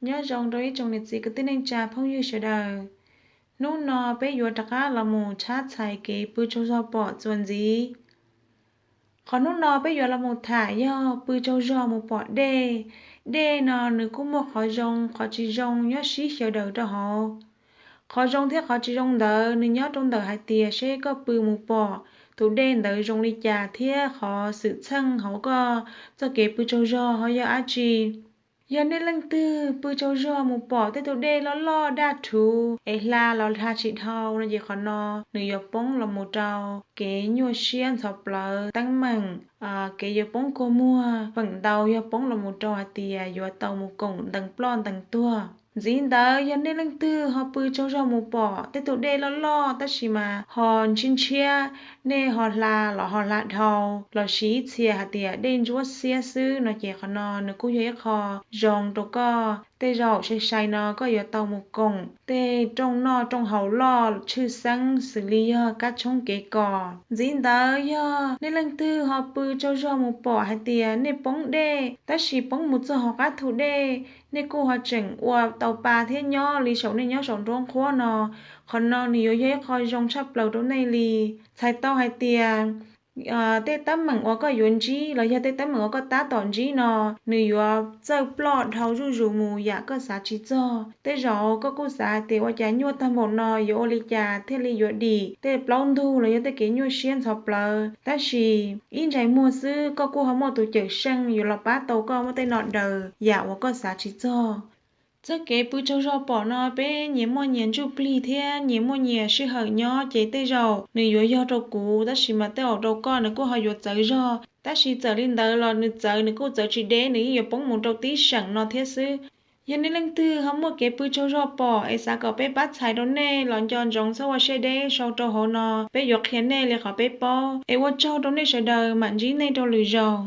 Nyob zoo rau ib tsoom niam txiv kwv tij neej tsa phooj ywg sawv daws. Hnub no peb yuav rov qab los mus tshab txhais kev pw tsaug zog pom txuas ntxiv. Qhov hnub no peb yuav los mus tham yog pw tsaug zog mus pom dej. Dej no nws kuj muaj qhov zoo qhov tsis zoo nyob sib xyaw daws rau hauv. Qhov zoo thiab qhov tsis zoo ntawd nws nyob rau ntawm hais tias seb koj pw mus pom tus dej ntawd zoo li cas thiab qhov xwm txheej hauv koj txoj kev pw tsaug zog ho yog dab tsi. Yog nej leej twg pw tsaug zog mus pom tej tug dej loj loj daj rhuv es hla los hla tsis dhau no ces qhov no nws yuav poob los mus rau kev nyuaj siab ntxhov plawv teeb meem, kev yuav poob kua muag, feem ntau yog poob los mus rau hais tias yuav tau mus koom ntees ploj ntees tuag. Ntxiv ntawd yog nej leej twg ho pw tsaug zog mus pom tej tug dej loj loj tab sis mas ho ntshiab ntshiab, nej ho hla los ho hla dhau, los sis ib txhia hais tias dej ntsuab xiab xwb no ces qhov no nws kuj yog ib qho zoo rau koj. Tej zaum sai sai no koj yuav tau mus koom tej rooj noj rooj haus loj tshwj xeeb xws li yog kab tshoob kev kos. Ntxiv ntawd yog nej leej twg ho pw tsaug zog mus pom hais tias nej poob dej tab sis poob mus txog hauv qab thu dej, nej kuj ho tseem ua tau pa thiab nyob li saum nej nyob saum nruab nqhuab no, qhov no nws yuav yog ib qho zoo tshaj plaws rau nej li. Txhais tau hais tias tej teeb meem uas koj yuav ntsib los yog tej teeb meem uas koj tab tom ntsib no nws yuav txawj ploj dhau zuj zus mus yam koj xav tsis txog. Tej zaum koj kuj xav hais tias ua cas nyuaj tag npaum no yuav ua li cas thiaj li yuav dim tej plaub ntug los yog tej kev nyuaj siab ntxhov plawv, tab sis ib ntsais muag xwb koj kuj ho muaj tus cawm seej yuav los pab tau koj muaj tej no daws yam uas koj xav tsis txog. Txoj kev pw tsaug zog pom no peb nyias muaj nyias ntsuj plig thiab nyias muaj nyias sij hawm nyob ces tej zaum nws yuav yog rau kuv tab sis mas tej zaum rau koj nws kuj ho yuav txawv zog, tab sis txawm li ntawd los nws txawv nws kuj txawv tsis deb, nws yeej yuav poob mus rau tib seem no thiab xwb. Yog nej leej twg ho muaj kev pw tsaug zog pom es xav kom peb pab txhais rau nej los nco ntsoov txhob ua siab deb sau rau hauv no, peb yuav qhia nej li qhov peb paub. Es ua tsaug rau nej sawv daws, mam ntsib nej rau lwm zaus.